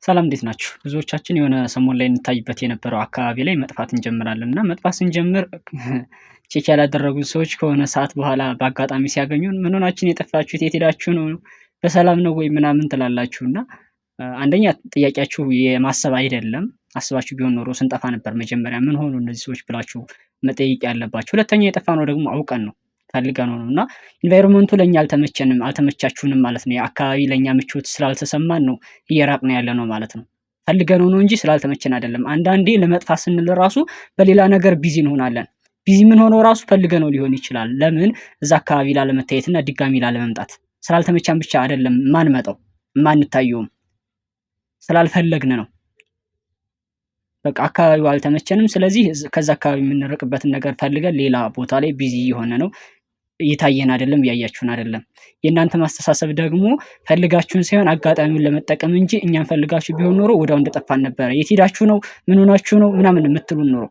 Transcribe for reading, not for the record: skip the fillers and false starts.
ሰላም እንዴት ናችሁ? ብዙዎቻችን የሆነ ሰሞን ላይ እንታይበት የነበረው አካባቢ ላይ መጥፋት እንጀምራለን እና መጥፋት ስንጀምር check ያላደረጉን ሰዎች ከሆነ ሰዓት በኋላ በአጋጣሚ ሲያገኙን ምን ሆናችሁ ነው የጠፋችሁት? የት ሄዳችሁ ነው? በሰላም ነው ወይ ምናምን ትላላችሁ። እና አንደኛ ጥያቄያችሁ የማሰብ አይደለም። አስባችሁ ቢሆን ኖሮ ስንጠፋ ነበር መጀመሪያ ምን ሆኑ እነዚህ ሰዎች ብላችሁ መጠየቅ ያለባችሁ። ሁለተኛ የጠፋነው ደግሞ አውቀን ነው፣ ፈልገነው ነው። እና environment ኡ ለእኛ አልተመቸንም፣ አልተመቻችሁንም ማለት ነው። የአካባቢ ለእኛ ምቾት ስላልተሰማን ነው እየራቅን ያለ ነው ማለት ነው። ፈልገነው ነው እንጂ ስላልተመቸን አይደለም። አንዳንዴ ለመጥፋት ስንል ራሱ በሌላ ነገር busy እንሆናለን። Busy ምን ሆነው ራሱ ፈልገነው ሊሆን ይችላል። ለምን? እዛ አካባቢ ላለመታየትና ድጋሚ ላለመምጣት። ስላልተመቻን ብቻ አይደለም ማንመጣው፣ ማንታየውም ስላልፈለግን ነው። በቃ አካባቢው አልተመቸንም። ስለዚህ ከዛ አካባቢ የምንርቅበትን ነገር ፈልገን ሌላ ቦታ ላይ busy የሆነ ነው፣ እየታየን አይደለም፣ እያያችሁን አይደለም። የእናንተ ማስተሳሰብ ደግሞ ፈልጋችሁን ሳይሆን አጋጣሚውን ለመጠቀም እንጂ እኛን ፈልጋችሁ ቢሆን ኖሮ ወዲያው እንደጠፋን ነበረ። የት ሄዳችሁ ነው? ምን ሆናችሁ ነው? ምናምን የምትሉን ኖሮ።